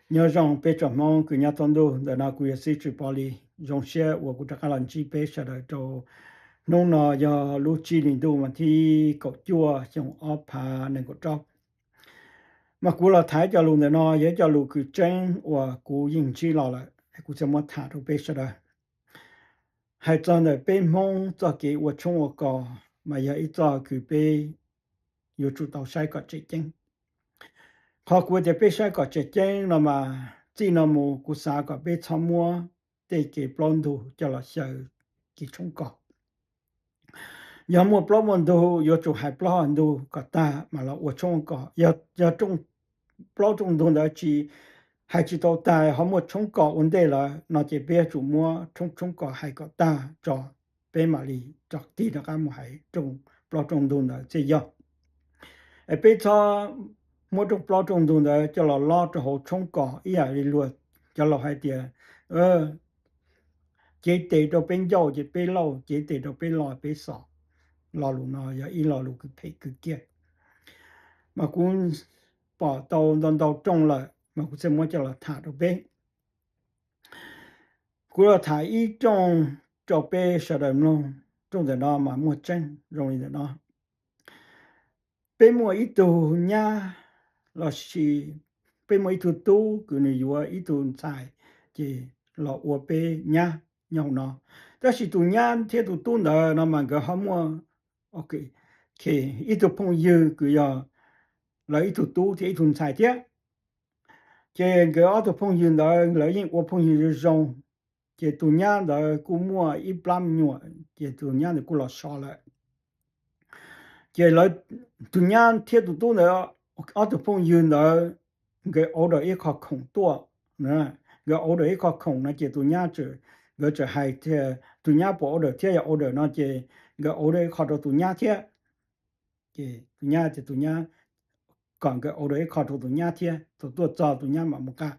Nyob zoo peb tsoom Hmoob kws nyob thoob ntuj, ntawm no kuv yog Xib Tswv Pov Lis. Zoo siab uas kuv rov qab los ntsib peb sawv daws rau hnub no, yog lub tsib hli ntuj mas thib kaum cuaj xyoo ob phav nees nkaum rau. Mas kuv los tham ib co lus ntawm no yog ib co lus kws tseeb uas kuv yeej ntsib los lawm, kuv thiaj muab tham rau peb sawv daws. Hais txog ntawm peb Hmoob txoj kev ua tshoob ua kos mas yog ib txoj kws peb yuav tsum tau saib kom tseem ceeb. Qhov kuv tias peb saib kom tseem ceeb no mas txij no mus kuv xav kom peb txhob muab tej kev plaub ntug coj los xyaw kev tshoob kos. Yog muaj plaub muaj ntug yuav tsum hais plaub ntug kom tag mas los ua tshoob kos. Yog plaub rooj ntug ntawd tsis, hais tsis tau tag ho muaj tshoob kos ua ntej lawm no ces peb yuav tsum muab tshoob, tshoob kos hais kom tag tso, peb mam li rov tig rov qab mus hais rooj plaub rooj ntug ntawd thiaj yog. Es peb txhob muab rooj plaub rooj ntug ntawd coj los lob rau hauv tshoob kos ib yam li luag, cov laus hais tias, cev tes rau peb ncauj ces peb lauj, cev tes rau peb lo peb xos. Lo lus no yog ib lo lus kws phem kawg kiag, mas kuv pom tau ntau ntau rooj lawm mas kuv thiaj muab coj los tham rau peb. Kuv los tham ib rooj rau peb sawv daws mloog. Rooj ntawm no mas muaj tseeb zoo li ntawm no. Peb muaj ib tug nyab lossis peb muaj ib tug tub kws nws yuav ib tug ntxhais ces los ua peb nyab nyob hauv no. Tab sis tus nyab thiab tus tub ntawd no mas nkawd ho muaj ib tug phooj ywg kws yog lawv ib tug tub thiab ib tug ntxhais thiab. Ces nkawd ob tug phooj ywg ntawd lawv yeej ua phooj ywg zoo zoo. Ces tus nyab ntawd kuj muaj ib plab me nyuam ces tus nyab ntawd kuj los so lawm. Ces tus nyab thiab tus tub ntawd ob tug phooj ywg ntawd nkawd order ib qho khoom tuaj. Nkawd order ib qho khoom no ces tus nyab, nkawd txawm hais tias tus nyab puas order thiab, yog order no ces nkawd order ib qho rau tus nyab thiab. Ces tus nyab tias tus nyab kom nkawd order ib qho rau tus nyab thiab, thaum tuaj txog tus nyab mam mus nqa.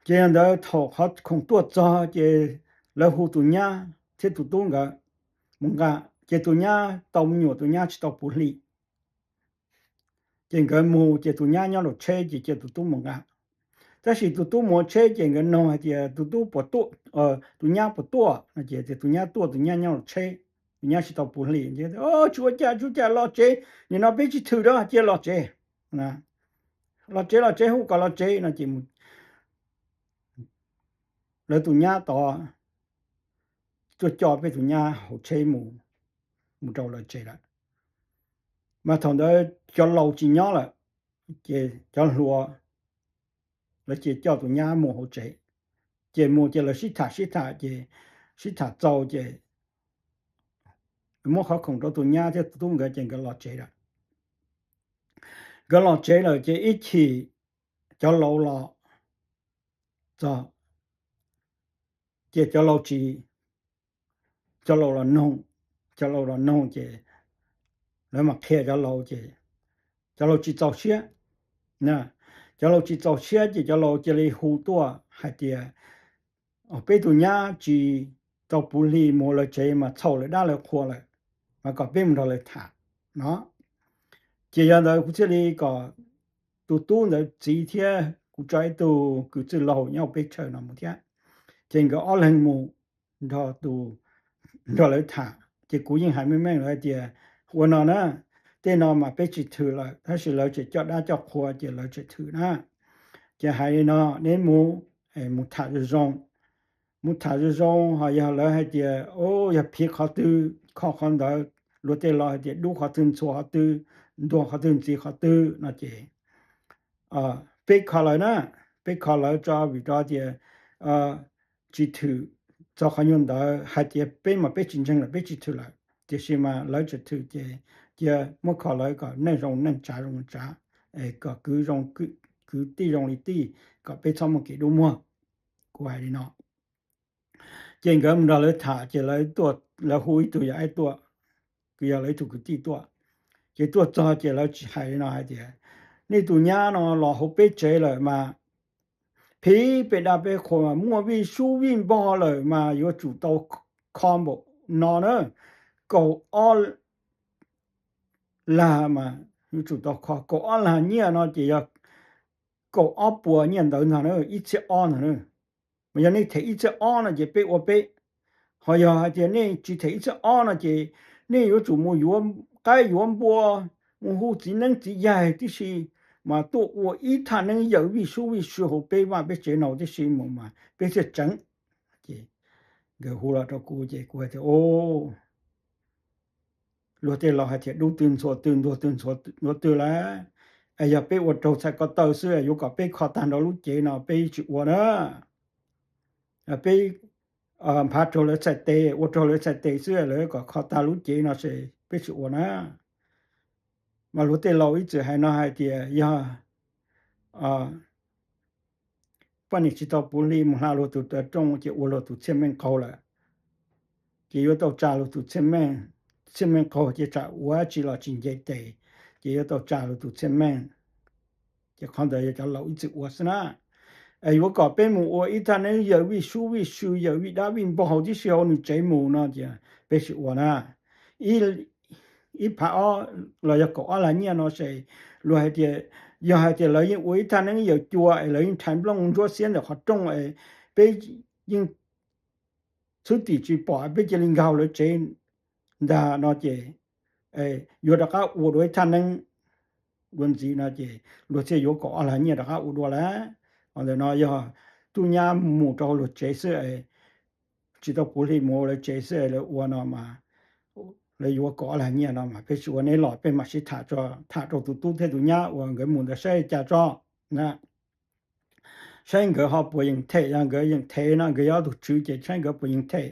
Ces yog ntawd thaum qhov khoom tuaj txog ces lawv hu tus nyab thiab tus tub nkawd mus nqa. Ces tus nyab tau me nyuam tus nyab tsis tau puv hli. Ces nkawd mus ces tus nyab nyob lub tsheb ces cia tus tub mus nqa. Tab sis tus tub mus tsheb ces nkawd nug hais tias tus tub puas tuaj, tus nyab puas tuaj no ces tias tus nyab tuaj, tus nyab nyob lub tsheb, tus nyab tsis tau puv hli. Tsis ua cas, tsis ua cas, los tsev, nim no peb tsis thwm rau, cia los tsev. Los tsev, los tsev, hu kom los tsev no ces lawv tus nyab tod tuaj coj peb tus nyab hauv tsheb mus, mus rau lawv tsev lawm. Mas thaum ntawd cov laus tsis nyob lawm, ces cov hluas lawv cia coj tus nyab mus hauv tsev. Ces mus ces lawv sib tham sib tham ces sib tham txaus ces muab qhov khoom rau tus nyab thiab tus tub nkawd ces nkawd los tsev lawm. Nkawd los tsev lawm ces ib chim cov laus los txog, ces cov laus tsis, cov laus los noog, cov laus los noog ces lawv mam qhia cov laus ces cov laus tsis txaus siab. Cov laus tsis txaus siab ces cov laus cia li hu tuaj hais tias peb tus nyab tsis tau puv hli mus lawv tsev mas txhaum lawv dab lawv qhua lawm, mas kom peb mus nrog lawv tham no. Ces yog ntawd kuv thiaj li kom tus tub ntawd txiv thiab kuv tso ib tug kwv tij laug nyob peb chaw no mus thiab. Ces nkawd ob leeg mus nrog lawv tham, ces kuv yeej hais meej meej lawv hais tias ua no na, tej no mas peb tsis thwm lawm, tab sis lawv tseem coj dab coj qhua ces lawv tseem thwm na. Ces hais li no, neb mus, mus tham zoo zoo, mus tham zoo zoo, ho yog lawv hais tias yog phiv qhov twg kho qhov ntawd, luag tej laus hais tias dub qhov twg ntxhua qhov twg, ntuag qhov twg ntxiv qhov twg no ces peb kho lawv na, peb kho lawv tso, vim rau tias tsis thwm txog qhov nyuag ntawd, hais tias peb mas peb tsis ntseeg lawm, peb tsis thwm lawm, tiam sis mas lawv tseem thwm ces cia muab kho lawv kom neej zoo neej, tsav zoo tsav, kom kwv zoo, kwv tij zoo li tij, kom peb txhob muaj kev dub muag. Kuv hais li no. Ces nkawd mus nrog lawv tham ces lawv hu ib tug yawm aib tuaj, kws yog lawv ib tug kwv tij tuaj. Ces tuaj txog ces lawv tsis hais li no hais tias nej tus nyab no los hauv peb tsev lawm mas phiv peb dab peb qhua mas muaj vij sub vij npog lawm mas yuav tsum tau kho npaum no na, kaum ob lag mas yuav tsum tau kho kaum ob lag nyiaj no ces yog kaum ob puas nyiaj ntawd ntag na, ib txhiab ob ntag na. Mas yog nej them ib txhiab ob no ces peb ua peb. Ho yog hais tias nej tsis them ib txhiab ob no ces nej yuav tsum mus yuav qaib yuav npua, mus hu txiv neeb txiv yaig tib si, mas tuaj ua ib thaj neeb yawm vij sub vij sw hauv peb vaj peb tsev no tib si mus mas peb thiaj tseev. Ces nkawd hu los rau kuv ces kuv hais tias, o, luag tej laus hais tias dub twg ntxhua twg, ntuag twg ntxhua ntuag twg lawm. Es yog peb ua raug txhais ko taw xwb, yuav kom peb kho tag nrho lub cev no peb tsis ua na. Peb nphav raug lawv txhais tes, ua raug lawv txhais tes xwb, lawv kom kho tag lub cev no ces peb tsis ua na. Mas luag tej laus ib txwm hais no hais tias yog poj niam tsis tau puv hli mus hla luag tus rooj ces ua luag tus txhiaj meej qaug lawm. Ces yuav tau tsa luag tus txhiaj meej qaug ces tsam ua tsi los tsis nce tes, ces yuav tau tsa luag tus txhiaj meej. Ces qhov ntawd yog cov laus ib txwm ua xwb na. Es yuav kom peb mus ua ib thaj neeb yawm vij sub vij sw, yawm vij dab vij npog hauv tib si hauv nws tsev mus no ces peb tsis ua na. Ib phav ob los yog kaum ob lag nyiaj no ces luag hais tias, yog hais tias lawv yeej ua ib thaj neeb yawm cua es lawv yeej rhais nplooj ntsuab xiab ntawm qhov rooj es peb yeej xwb tim tsis pom, peb cia li nkaug lawv tsev ntag no ces yuav rov qab ua dua ib thaj neeb dua ntxiv no ces luag thiaj yuav kaum ob lag nyiaj rov qab ua dua lawm. Qhov ntawm no yog tub nyab mus rau luag tsev xwb, tsis tau puv hli mus lawv tsev xwb lawv ua no mas lawv yuav kaum ob lag nyiaj no mas peb tsis ua, neb los peb mam sib tham, tham rau tus tub thiab tus nyab uas nkawd mus ntawd saib cas tso na. Saib nkawd ho puas yeem them, yog nkawd yeem them no nkawd yog ob tug tswv ces saib nkawd puas yeem them.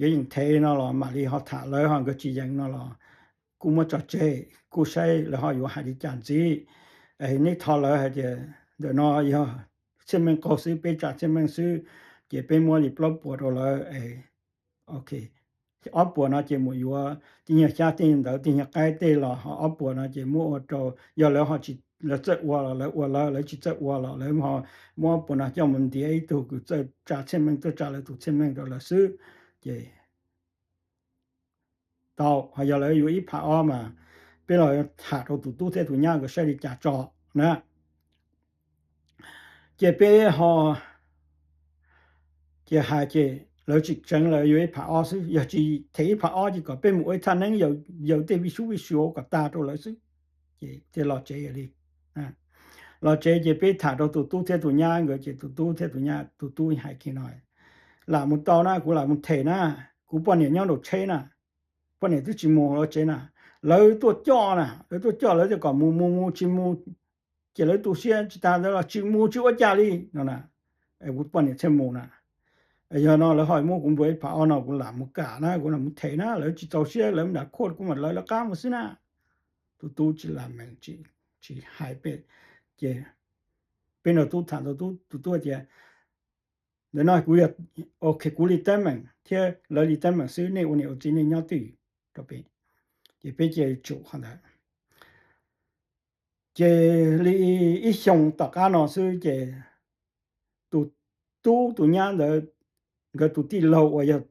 Yog yeem them no los mam li ho tham lawv, ho nkawd tsis yeem no los kuj muab tso tseg, kuj saib lawv ho yuav hais li cas ntxiv. Es neb thov lawv hais tias ntawm no yog txhiaj meej qaug xwb, peb tsa txhiaj meej xwb, ces peb muab li plaub puas rau lawv. Ob puas no ces mus yuav tej nyuag xyab tej nyuag ntawv tej nyuag qaib tej los ho ob puas no ces muab ua rau, yog lawv ho tsis, lawv txawj ua los lawv ua lawv, lawv tsis txawj ua los lawv ho muab ob puas no coj mus ntiav ib tug kws txawj tsa txhiaj meej, txawj tsa lawv tus txhiaj meej rau lawv xwb. Ces tau, ho yog lawv yuav ib phav ob mas peb los tham rau tus tub thiab tus nyab nkawd saib li cas tso na. Ces peb ho, ces hais ces lawv tsis tseev, lawv yuav ib phav ob xwb, yog tsis them ib phav ob ces kom peb mus ua ib thaj neeb yawm tej vij sub vij sw kom tag rau lawv xwb. Ces thiaj los tsev li. Los tsev ces peb tham rau tus tub thiab tus nyab nkawd ces tus tub thiab tus nyab, tus tub hais kiag no, lam mus tau na, kuv lam mus them na, kuv poj niam nyob nraum tsheb na, poj niam twb tsis mus lawv tsev na, lawv tuaj coj na, lawv tuaj coj lawv thiaj kom mus, mus mus tsis mus, ces lawv tu siab tsis tas ntawd los tsis mus tsis ua cas li no na. Kuv poj niam thiaj mus na. Yog no lawv ho muab kuv nplua ib phav ob no kuv lam mus kam na, kuv lam mus them na, lawv tsis txaus siab lawv nram khuaj kuv mam lawv lawv qab mus xwb na. Tus tub tsis lam mees, tsis hais peb. Ces peb nrog tub tham ntau, tus tub tias, ntawm no kuv yog, ok, kuv li teeb meem thiab lawv li teeb meem xwb, nej ua niam ua txiv nej nyob twj ywm rau peb. Ces peb cia li tsum qhov ntawd. Ces li ib xyoo tom qab no xwb ces tus tub tus nyab ntawd, nkawd tus tij laug uas yog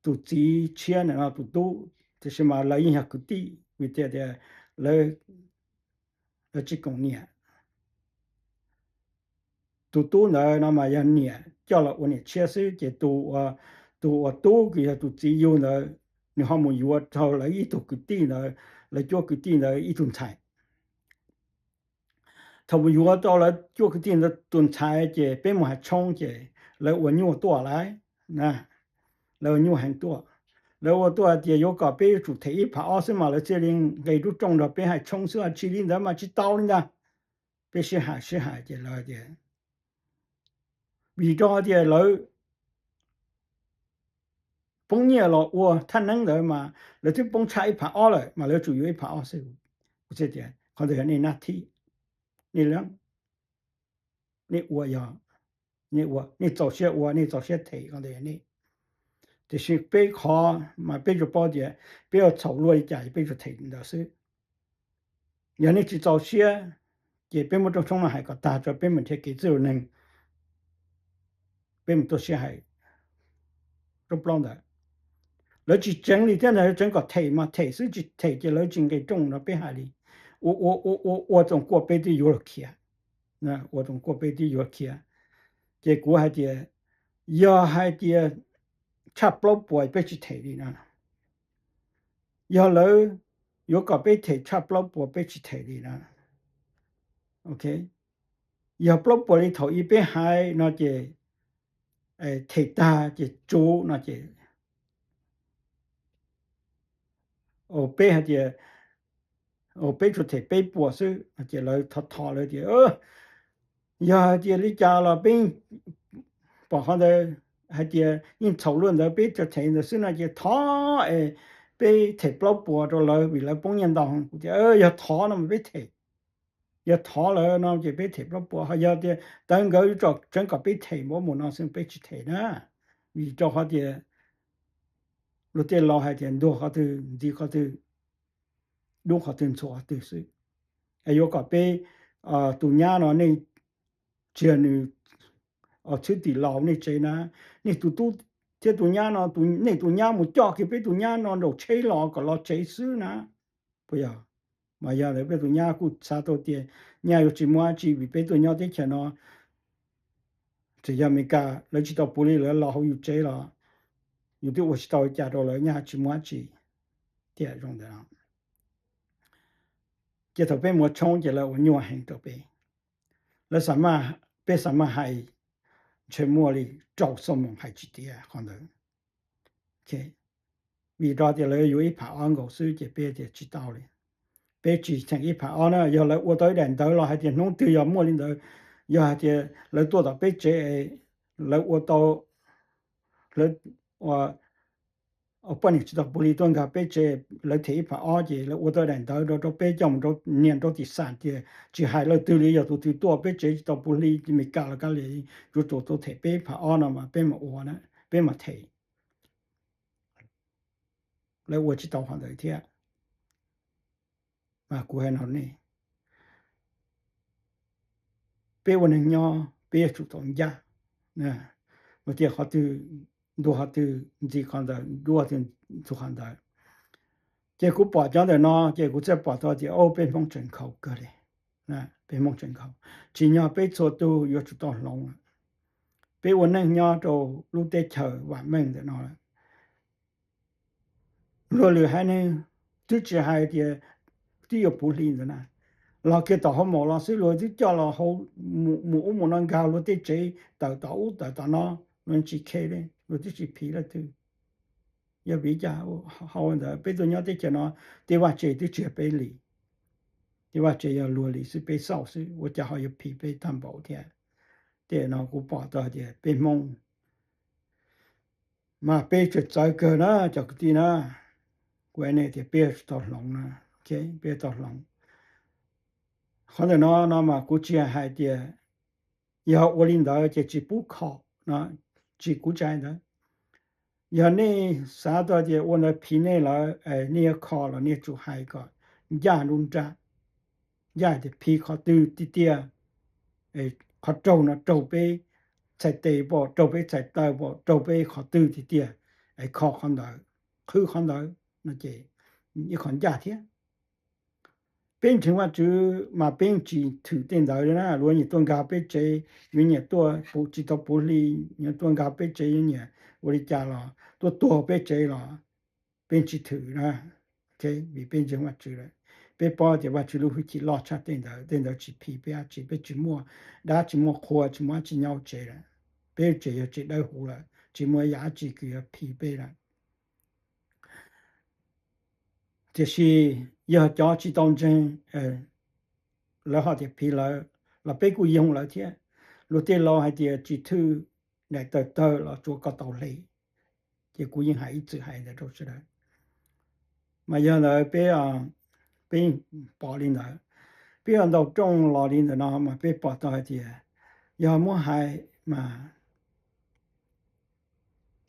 tus txiv tshiab ntawm no tus tub, tiam sis mas lawv yeej yog kwv tij vim tias tias lawv tsis koom niam. Tus tub ntawd no mas yog niam coj los ua niam tshiab xwb, ces tus, tus uas tub kws yog tus txiv yug ntawd, nws ho mus yuav rau lawv ib tug kwv tij ntawd, lawv cuab kwv tij ntawd ib tug ntxhais. Thaum mus yuav tau lawv cuab kwv tij ntawd tus ntxhais ces peb mus hais tshoob ces lawv ua nyuaj tuaj lawm. Lawv ua nyuaj heev tuaj. Lawv ua tuaj tias yuav kom peb yuav tsum them ib phav ob xwb mas lawv thiaj li nqis rub rooj nrog peb hais tshoob xwb, tsis li ntawd mas tsis tau li ntag. Peb sib hais sib hais ces lawv tias, vim rau tias lawv poob nyiaj los ua thaj neeb ntawd mas lawv twb poob tshaj ib phav ob lawm mas lawv tsum yuav ib phav ob xwb. Kuv thiaj tias qhov ntawd yog nej nab thib, nej leej, nej ua yog, nej ua, nej txaus siab ua, nej txaus siab them, qhov ntawd yog nej. Tiam sis peb qhov mas peb tsuas paub tias peb ua txhaum luaj li cas peb tsuas them ntawd xwb. Yog nej tsis txaus siab, ces peb muab rooj tshoob no hais kom tag tso peb mus nrhiav kev txwj lus neeg, peb mus tuaj sib hais roob plaub ntawd. Lawv tsis tseev li thiab ntag, tseev kom them mas them xwb, tsis them ces lawv tsis nqis rooj nrog peb hais li. ua ua ua ua ua txoos kuaj peb twb yuav luag khiav, ua txoos kuaj peb twb yuav khiav. Ces kuv hais tias, yog hais tias tshaj plaub puas peb tsis them li na. Yog lawv yuav kom peb them tshaj plaub puas peb tsis them li na. Ok, yog plaub puas li thaum ub peb hais no ces them tag ces tsum no ces, peb hais tias, peb tsuas them peb puas xwb no ces lawv thov thov lawv tias, yog hais tias li cas los peb pom qhov ntawd hais tias yeej txhaum luaj ntawd peb tsuas them ntawd xwb no ces thov es peb them plaub puas rau lawv vim lawv poob nyiaj ntau. Kuv tias yog thov no mas peb them, yog thov lawm no ces peb them plaub puas, ho yog tias tawv nkawd yuav tseem kom peb them npaum no xwb peb tsis them na. Vim rau qhov tias luag tej laus hais tias ntuag qhov twg ntxiv qhov twg, dub qhov twg ntxhua qhov twg xwb. Es yuav kom peb tus nyab no nej tsis yog nws txhwb tim laus nej tsev na, nej tus tub thiab tus nyab no, nej tus nyab mus coj kiag peb tus nyab no nraum tsheb los kom los tsev xwb na. Puas yog? Mas yog ntawd peb tus nyab kuj xav tau tias nyaj yuav tsis muaj dab tsi vim peb tuaj nyob teb chaws no, txawm yog Amelikas lawv tsis tau puv li lawv los hauv yus tsev los yus twb ua tsis tau li cas rau lawv, nyaj tsis muaj dab tsi. Tiam zoo ntawd no ces thaum peb mus ua tshoob ces lawv ua nyuaj heev rau peb. Lawv, peb xav maj hais ntshe muaj li rau xuab moos hais tsis tiav qhov ntawd. Vim rau tias lawv yuav ib phav ob nkaus xwb ces peb tias tsis tau li. Peb tsis theem ib phav ob na, yog lawv ua tau ib daim ntawv los hais tias hnub twg yog muaj li ntawd, yog hais tias lawv tuaj tom peb tsev, lawv ua tau, lawv poj niam tsis tau puv li tuaj nkag peb tsev, lawv them ib phav ob ces lawv ua tau daim ntawv rau rau peb coj mus rau niam rau tim xam tias tsis hais leej twg li, yog tus twg tuaj peb tsev tsis tau puv li Amelikas los kav liam, yuav tsum tau them peb ib phav ob no mas peb mam ua, peb mam them. Lawv ua tsis tau qhov ntawd thiab. Mas kuv hais no nej, peb ua neeg nyob peb yuav tsum tau ncaj, ua tias qhov twg ntuag qhov twg ntxiv qhov ntawd, dub qhov twg ntxhua qhov ntawd. Ces kuv pom cov ntawm no ces kuv txawj pom tau tias o peb Hmoob tseem nkhaus kawg li. Peb Hmoob tseem nkhaus, tsim nyog peb txhua tus yuav tsum tau hloov. Peb ua neej nyob rau lub teb chaws vam meej ntawm no, luag lwm haiv neeg twb tsis hais tias twb yuav puv hli ntawd na, los kiag tom hauv maum los xwb luag twb coj los hauv, mus ub mus no nkag luag tej tsev, tawm tom ub tawm tom no, luag tsis khe li, luag twb tsis phiv leej twg. Yog vim li cas? Hauv ntawd peb tuaj nyob teb chaws no, tej vaj tse twb tsis yog peb li. Tej vaj tse yog luag li xwb, peb xauj xwb, ua cas ho yuav phiv peb tag npaum thiab? Tej no kuv pom tau tias peb Hmoob mas peb tseem txawv kawg na cov kwv tij na. Kuv hais nej tias peb yuav tsum tau hloov na, peb yuav tau hloov. Qhov ntawm no no mas kuv tsis hais tias yog ua li ntawd ces tsis pub kho no, tsis, kuv tsis hais ntawd. Yog nej xav tau tias ua ntawd phiv nej lawm, nej yuav kho los nej tsum hais kom ncaj nruab nrab, ncaj tias phiv qhov twg tiag tiag, qhov raug no raug peb txhais tes pom, raug peb txhais taw pom, raug peb qhov twg tiag tiag, es kho qhov ntawd, qhwb qhov ntawd no ces ib qho ncaj thiab. Peb ntseeg Vajtswv mas peb tsis thwm tej ntawd li na, luag nyiam tuaj nkag peb tsev, yuav nyiam tuaj puv tsis tau puv hli, yuav tuaj nkag peb tsev, yuav nyiam ua li cas los tuaj tuag peb tsev los peb tsis thwm na. Vim peb ntseeg Vajtswv lawm, peb paub tias Vajtswv lub hwj chim loj tshaj tej ntawd, tej ntawd tsis phiv peb dab tsi, peb tsis muaj dab tsis muaj qhua tsis muaj dab tsi nyob hauv tsev lawm, peb tsev yog tsev dawb huv lawm, tsis muaj yam dab tsi kws yuav phiv peb lawm. Tiam sis yog cov tsis tau ntseeg, lawv ho tias phiv lawv los peb kuj yoo lawv thiab. Luag tej laus hais tias tsis thwj daim tawg tawg los tsuav koj tau hle, ces kuv yeej hais ib txwm hais ntawd rau sawv daws. Mas yog ntawd peb, peb pom li ntawd, peb yuav ntaus rooj los li ntawm no mas peb pom tau hais tias yog muab hais mas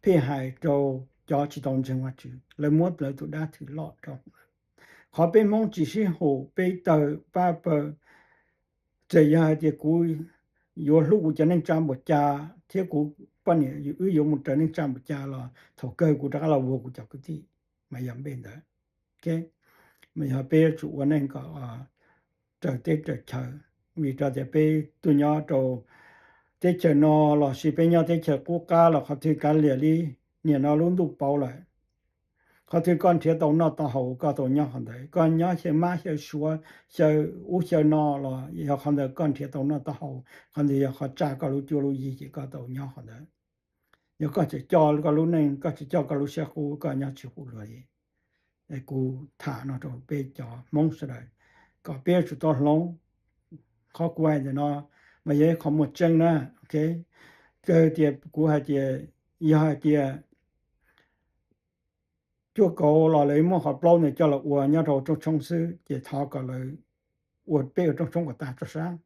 pheej hais rau cov tsis tau ntseeg Vajtswv, lawv muab lawv tus dab thwm loj rau. Qhov peb Hmoob tsis sib haum, peb tawg pab pawg, txawm yog hais tias kuv yuav hlub kuv cov neej tsa npaum cas thiab kuv poj niam wb yuav mus raws neej tsa npaum cas los thaum kawg kuv rov qab los vuag kuv cov kwv tij, mas yog npe ntawd. Mas yog peb yuav tsum ua neej kom raws teb raws chaw. Vim rau tias peb tuaj nyob rau teb chaws no los sis peb nyob teb chaws qub qab los qhov twg kav liam li, nim no lub ntuj pauv lawm. Qhov twg koj nrhiav tau noj tau haus koj tau nyob qhov ntawd, koj nyob xyaw mab xyaw suav, xyaw ub xyaw no los yog qhov ntawd koj nrhiav tau noj tau haus, qhov ntawd yog qhov tsa koj lub cuab lub yig ces koj tau nyob qhov ntawd. Yog koj tseem coj koj lub neej, koj tseem coj koj lub siab qub, koj nyob tsis huv luag li. Kuv tham no rau peb cov Hmoob sawv daws kom peb yuav tsum tau hloov. Qhov kuv hais ntawm no mas yog ib qho muaj tseeb na. Kawg tias kuv hais tias, yog hais tias cuaj kaum los lawv muab qhov plaub ntawd coj los ua nyob rau rooj tshoob xwb ces thov kom lawv ua peb ua rooj tshoob kom tag tso sab,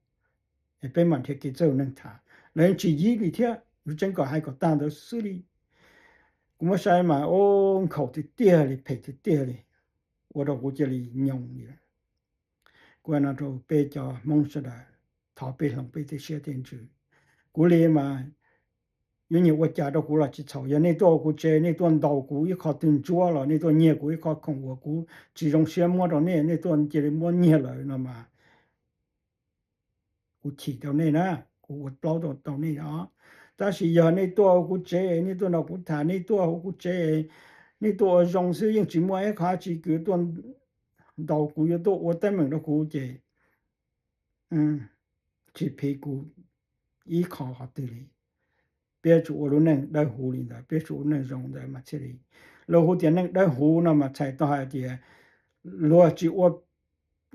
es peb mam nrhiav kev txawj neeg tham. Lawv tsis yib li thiab, yus tseem kom hais kom tag ntawd xwb li. Kuv muab saib mas ub nkhaus tiag tiag li, phem tiag tiag li, ua rau kuv cia li nyoo li. Kuv hais no rau peb cov Hmoob sawv daws, thov peb hloov peb tej siab tej ntsws. Kuv li mas yuav nyiam ua cas rau kuv los tsis txhaum, yog nej tuaj ua kuv tsev, nej tuaj ntaus kuv ib qho twg ntsuab los nej tuaj nyiag kuv ib qho khoom uas kuv tsis zoo siab muab rau nej, nej tuaj cia li muab nyiag lawm no mas kuv chim rau nej na, kuv ua plaub rau nej os. Tab sis yog nej tuaj ua kuv tsev, nej tuaj nrog kuv tham, nej tuaj ua kuv tsev, nej tuaj ua zoo xwb yeej tsis muaj ib qho dab tsi, kws tuaj ntaus kuv, yuav tuaj ua teeb meem rau kuv ces tsis phiv kuv ib qho qhov twg li. Peb tsum ua lub neej dawb huv li ntawd, peb tsum ua neej zoo ntawd mas thiaj li. Luag hu tias neej dawb huv no mas txhais tau hais tias luag tsis ua,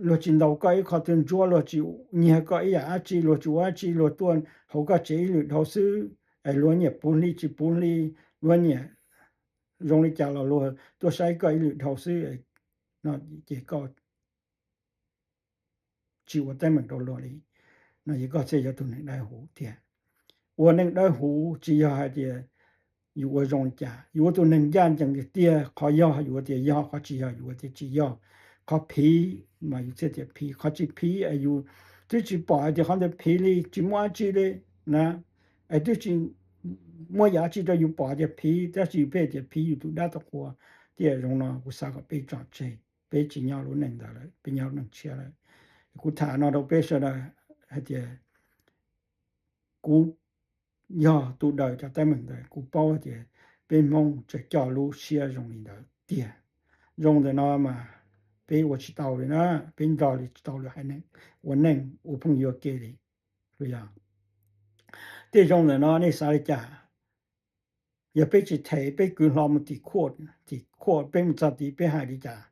luag tsis ntaus koj ib qho twg ntsuab, luag tsis nyiag koj ib yam dab tsi, luag tsis ua dab tsi, luag tuaj hauv koj tsev ib lwm dhau xwb, es luag nyiam puv hli tsis puv hli, luag nyiam zoo li cas los luag tuaj saib koj ib lwm dhau xwb, no ces koj tsis ua teeb meem rau luag li, no ces koj thiaj yog tus neeg dawb huv tiag. Ua neej dawb huv tsis yog hais tias yus ua zoo li cas, yus ua tus neeg ncaj ncees tiag tiag, qhov yog yus ua tias yog, qhov tsis yog yus ua tias tsis yog, qhov phiv mas yus thiaj tias phiv, qhov tsis phiv es yus twb tsis pom hais tias qhov ntawd phiv li, tsis muaj dab tsi li na, es twb tsis muaj yam dab tsi rau yus pom tias phiv, tab sis yus pheej tias phiv yus tus dab tus qhua. Tiam zoo no kuv xav kom peb tso tseg, peb tsis nyob lub neej ntawd lawm, peb nyob lub neej tshiab lawm. Kuv tham no rau peb sawv daws hais tias kuv yog tus daws cov teeb meem ntawd, kuv paub hais tias peb Hmoob tseem coj lub siab zoo li ntawd tiag. Zoo ntawm no mas peb ua tsis tau li na, peb nrog li tsis tau li haiv neeg ua neej ua phooj ywg ua ke li. Yog tej zoo ntawm no nej xav li cas? Yog peb tsis them, peb kwv hlo mus tim khuaj, tim khuaj peb mus txog tid peb hais li cas?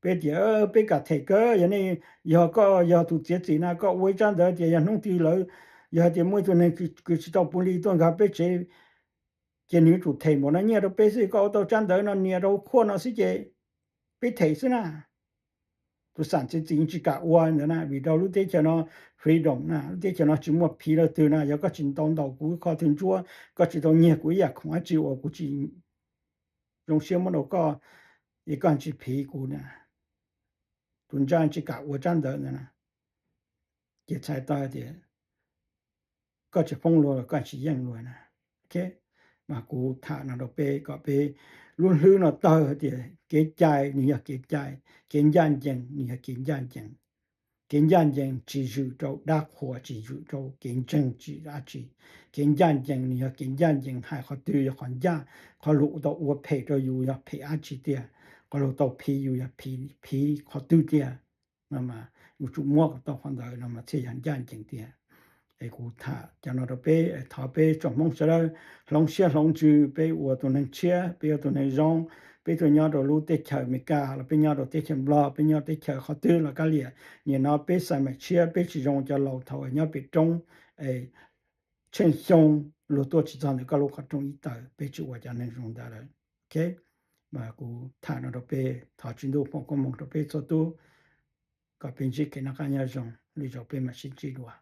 Peb tias peb kam them kawg, yog nej, yog koj yog tus txiav txim na, koj ua ib tsab ntawv tias yog hnub twg lawv, yog hais tias muaj ib tug neeg kws tsis tau puv hli tuaj nkag peb tsev, ces nws yuav tsum them npaum no nyiaj rau peb xwb, koj ua tau tsab ntawv no nias rau khuaj no xwb ces peb them xwb na. Tus xam txiav txim tsis kam ua ntawd na, vim rau lub teb chaws no freedom na, lub teb chaws no tsis muaj phiv leej twg na, yog koj tsis ntaus ntaus kuv ib qho twg ntsuab, koj tsis tau nyiag kuv ib yam khoom dab tsi uas kuv tsis zoo siab muab rau koj, es koj tsis phiv kuv na. Tus ntsaj tsis kam ua tsab ntawv ntawd na, ces txhais tau hais tias koj tsis poob luag los koj tsis yeej luag na. Mas kuv tham no rau peb kom peb lub hlwb no tawg hais tias kev cai nws yog kev cai, kev ncaj ncees nws yog kev ncaj ncees. Kev ncaj ncees tsis zwm rau dab qhuas, tsis zwm rau kev ntseeg tsis dab tsi. Kev ncaj ncees nws yog kev ncaj ncees, hais qhov twg yog qhov ncaj, qhov luag tau ua phem rau yus yog phem dab tsi tiag, qhov luag tau phiv yus yog phiv qhov twg tiag, no mas yus tsum muab kom tau qhov ntawd no mas thiaj yog ncaj ncees tiag. Es kuv tham cov no rau peb, thov peb tsoom Hmoob sawv daws hloov siab hloov ntsws, peb ua tus neeg tshiab, peb ua tus neeg zoo, peb tuaj nyob rau lub teb chaws Amelikas los peb nyob rau teb chaws Nplog, peb nyob teb chaws qhov twg los kav liam, nim no peb xav mas tshiab, peb tsis zoo cov laus thaum nyob pem roob, tsheej xyoo luag tuaj tsis txog ntawm koj lub qhov rooj ib taw, peb tsis ua cov neeg zoo ntawd lawm. Mas kuv tham no rau peb, thov Tswv Ntuj foom koob hmoov rau peb txhua tus, kom peb ntsib kev noj qab nyob zoo, lwm zaus peb mam sib ntsib dua.